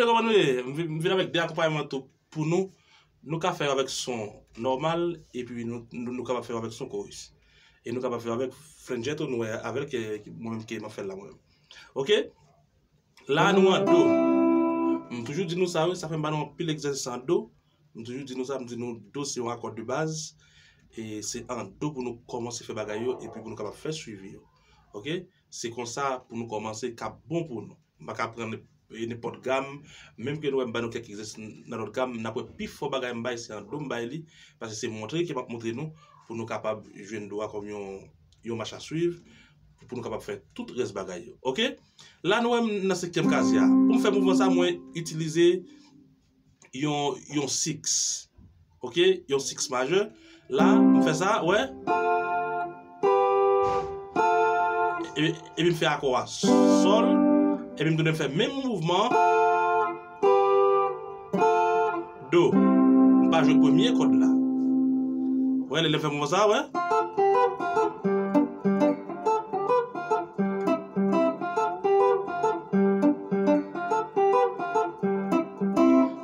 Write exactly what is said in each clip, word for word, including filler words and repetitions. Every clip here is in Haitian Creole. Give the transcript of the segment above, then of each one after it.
Kòman nou ye? M vin, m vin avèk de akonpayman tou pou nou. Nou ka fè avèk son nòmal, epi nou, nou, nou kapab fè avèk son koris. E nou kapab fè avèk flanger tou, nou wè avè l ke, ke mwen menm ke m ap fè l la mwen menm. Oke? La nou an do. M toujou di nou sa, wi, sa fè m ba nou anpil egzèsis an do. M toujou di nou sa, m di nou do se yon akò de baz. E se an do pou nou kòmanse fè bagay yo, epi pou nou kapab fè swivi yo. Oke? Se konsa pou nou kòmanse k ap bon pou nou. M pa ka pran nenpòt gam, menm ke nou wè m ba nou kèk egzèsis nan lòt gam, n ap wè pi fò bagay m bay se an do m bay li, paske se montre ke m ap montre nou pou nou kapab jwenn do a kòm yon, yon mach a swiv, pou nou kapab fè tout rès bagay yo. Oke? La nou wè m nan senkyèm kazye a. Pou m fè mouvman sa, mwen itilize yon, yon six. Oke? Yon six majè. La, m fè sa, wè. Epi, epi m fè akò a sòl. Epi m tounen m fè menm mouvman. Do. M pa jwe premye kòd la. Wè, lè, lè m fè mouvman sa, wè.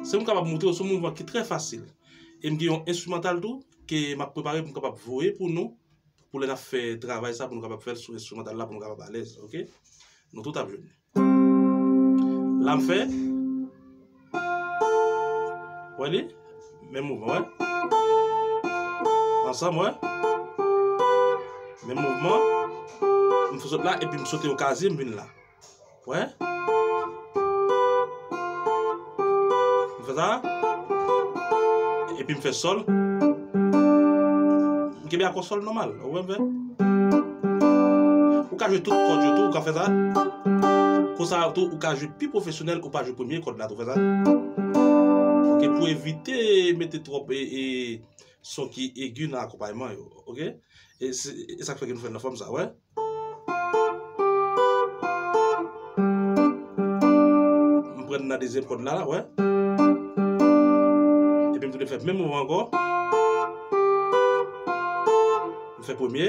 Se m kapab montre w, se yon mouvman ki trè fasil. E m gen yon enstrimantal tou ke m ap prepare pou m kapab voye pou nou, pou lè n ap fè travay sa, pou nou kapab fè l sou enstrimantal la, pou nou kapab alèz, oke? Nou tout ap jwenn. La m fè. Wè li? Menm mouvman, wè. Ansanm, wè. Menm mouvman. M sot la, epi m sote yon kazye, m vin la. Wè. M fè sa. Epi m fè sòl. M kenbe akò sòl nòmal. Ou wè m fè? Ou ka jwe tout kòd yo tou, ou ka fè sa. Konsa tou, ou ka jwe pi pwofesyonèl, ou pa jwe premye kòd la tou, fè sa. Oke, pou evite mete twòp e, e son ki egi nan akonpayman yo, oke? E se, e sa k fè ke nou fè l nan fòm sa, wè. M pran nan dezyèm kòd la, wè. Epi m tounen fè menm mouvman ankò. M fè premye.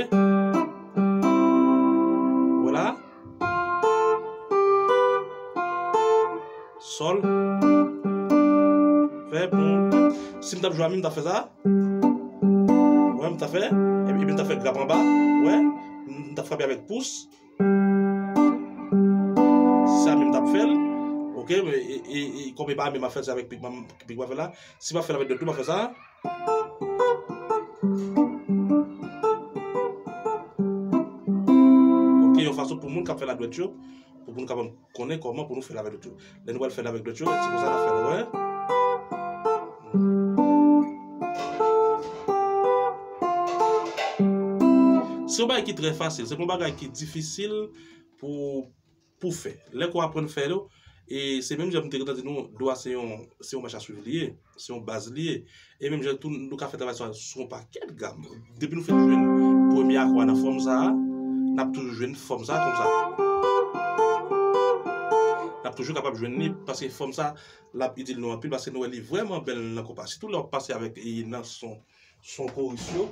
Vwala. Sòl. Fè bon. Si m t ap jwe a mi, m t ap fè sa. Wè, m t ap fè. Epi, epi m t ap fè grap anba. Wè. M t ap frape avèk pous. Sa menm m t ap fè l. Oke, e, e, e, kòm e pa a mi m ap fè l, se avèk pik m ap, pik m ap fè la. Si m ap fè l avèk dwèt tou, m ap fè sa. Oke, yon fason pou moun k ap fè l a dwèt yo, pou moun kapab konnen kòman pou nou fè l avèk dwèt yo. Lè nou pral fè l avèk dwèt yo, se konsa n ap fè l, wè. Se yon bagay ki trè fasil, se pa yon bagay ki difisil pou, pou fè. Lè ke w aprann fè yo, e se menm jan m te gentan di nou, do a se yon, se yon mach a swiv li ye, se yon baz li ye. E menm jan tou, nou ka fè travay sa sou yon pakèt gam. Depi nou fin jwenn premye akò a nan fòm sa a, n ap toujou jwenn fòm sa a konsa. N ap toujou kapab jwenn li, paske fòm sa a, l ap itil nou anpil, paske nou wè li vrèman bèl nan konpa. Sitou lè w ap pase avèk, e, nan son, son koris yo.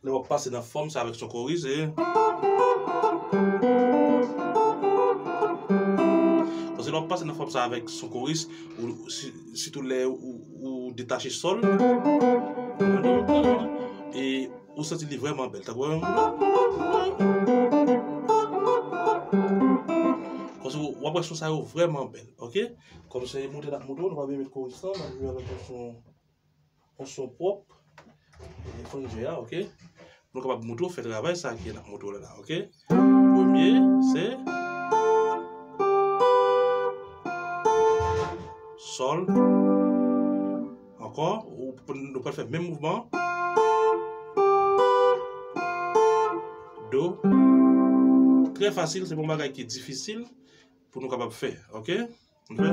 Lè w ap pase nan fòm sa avèk son koris, e. Paske lè w ap pase nan fòm sa avèk son koris, ou, si, sitou lè ou, ou detache sòl, e ou santi li vrèman bèl. Tankou, paske w ap wè son sa yo vrèman bèl, oke? Kòm se montre n ap montre w, nou pa bezwen met koris lan, n ap jwe avèk yon son, yon son pwòp. E flanger a, oke? Pou nou kapab montre w fè travay sa ke n ap montre w la, oke? Premye, se sòl. Ankò, ou, nou pral fè menm mouvman. Do. Trè fasil, se pa yon bagay ki difisil pou nou kapab fè, oke? Oke?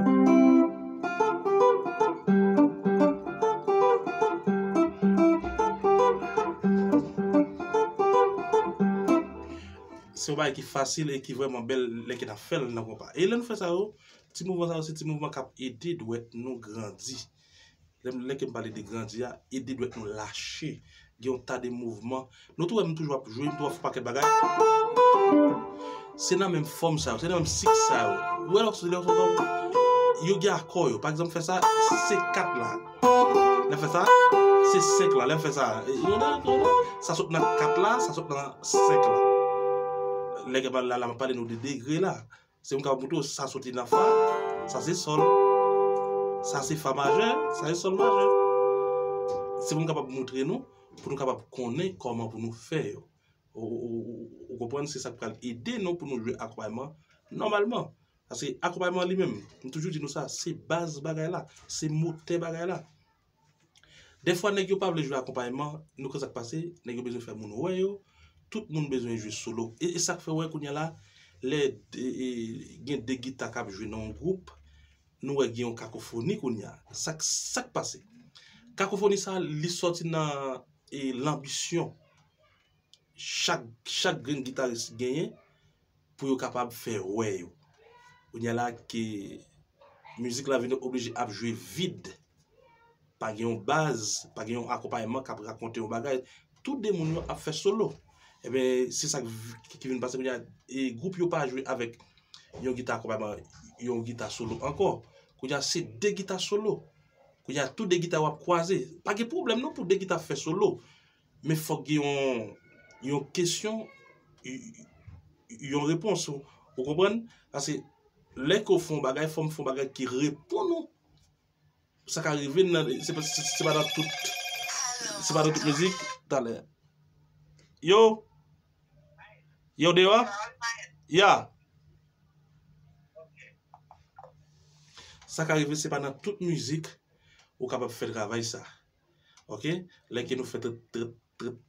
Se yon bagay ki fasil e ki vrèman bèl lè ke n ap fè l nan konpa. E lè nou fè sa yo, ti mouvman sa yo, se ti mouvman k ap ede dwèt nou grandi. Lè, lè ke m pale de grandi a, ede dwèt nou lache. Gen yon ta de mouvman. Nou tou wè m toujou ap jwe, m toujou ap fè pakèt bagay. Se nan menm fòm sa yo, se nan menm sik sa yo. Ou wè lè w soti, lè w soti, yo gen akò yo. Pa egzanp, fè sa, se kat la. Lè m fè sa, se senk la. Lè m fè sa, e, yo nan, yo nan, sa sot nan kat la, sa sot nan senk la. Lè gen la, la, m ap pale nou de degre la. Se pou m kapab montre w sa soti nan fa, sa se sòl. Sa se fa majè, sa se sòl majè. Se pou m kapab montre nou, pou nou kapab konnen kòman pou nou fè yo. Ou, ou, ou, ou konprann, se sa k pral ede nou pou nou jwe akonpayman nòmalman. Paske akonpayman li menm, m toujou di nou sa, se baz bagay la, se motè bagay la. Dèfwa nèg yo pa vle jwe akonpayman, nou konn sa k pase, nèg yo bezwen fè moun wè yo, tout moun bezwen jwe solo. E, e sa k fè w wè kounye a la, lè e, e, gen de gita k ap jwe nan yon gwoup, nou wè gen yon kakofoni kounye a. Sa k, sa k pase? Kakofoni sa, li sòti nan e, lanbisyon chak, chak grenn gitaris genyen pou yo kapab fè wè yo. Kounye a la ke mizik la vin oblije ap jwe vid. Pa gen yon baz, pa gen yon akonpayman k ap rakonte yon bagay. Tou de moun yo ap fè solo. Ebyen, se sa k, ki vin pase kounye a, e gwoup yo pa jwe avèk yon gita akonpayman, yon gita solo ankò. Kounye a, se de gita solo. Kounye a, tou de gita yo ap kwaze. Pa gen pwoblèm non pou de gita fè solo. Men fòk gen yon, yon kesyon, y-, y-, yon repons. Ou, ou konprann? Paske lè ke w fè yon bagay, fò m fè yon bagay ki reponn ou. Sa ka rive nan, se pa, se, se pa nan tout, se pa nan tout mizik. Talè. Yo! Yo deyò? Ya! Sa ka rive, se pa nan tout mizik ou kapab fè travay sa. Oke? Lè ke nou fè tr-, tr-, tr-,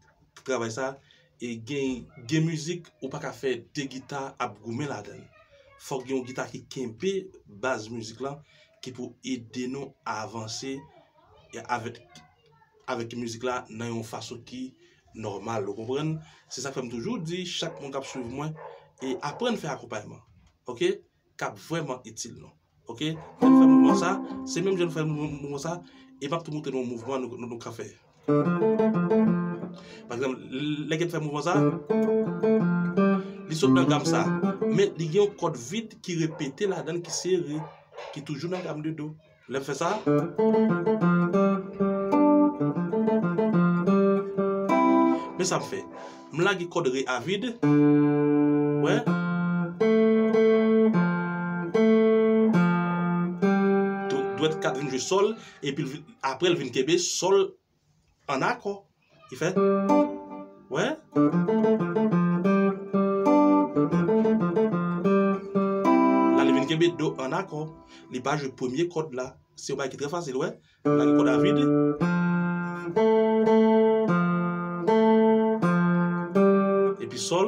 travay sa, e gen, gen mizik ou pa ka fè de gita ap goumen ladan l. Fòk gen yon gita ki kenbe baz mizik lan, ki pou ede nou avanse e avèk, avèk mizik la nan yon fason ki nòmal, ou konprann? Se sa k fè m toujou di chak moun k ap swiv mwen, e aprann fè akonpayman. Oke? K ap vrèman itil nou. Oke? Lè n fè mouvman sa, se menm jan n fè mou-, mouvman sa, e m ap tou montre nou yon mouvman nou, nou, nou ka fè. Pa egzanp, lè ke n fè mouvman sa, li sot nan gam sa, men li gen yon kòd vid ki repete ladan l, ki sere, ki toujou nan gam de do. Lè m fè sa, men sa m fè. M lage kòd re a vid. Wè. Dwèt kat vin jwe sòl, epi l vin, apre l vin kenbe sòl an akò. Li fè. Wè. La, li vin kenbe do an akò. Li pa jwe premye kòd la. Se yon bagay ki trè fasil, wè. Lage kòd a vid. Epi sòl.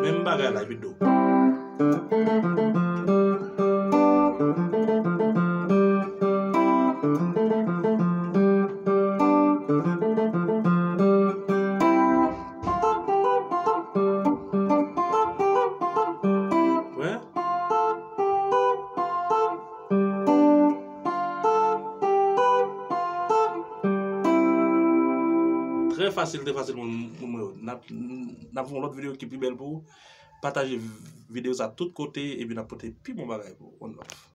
Menm bagay la, epi do. Wè. Trè fasil, trè fasil, moun, moun mwen yo. N ap, n ap fè yon lòt videyo ki pi bèl pou ou. Pataje videyo sa tout kote, epi n ap pote pi bon bagay pou ou. One love.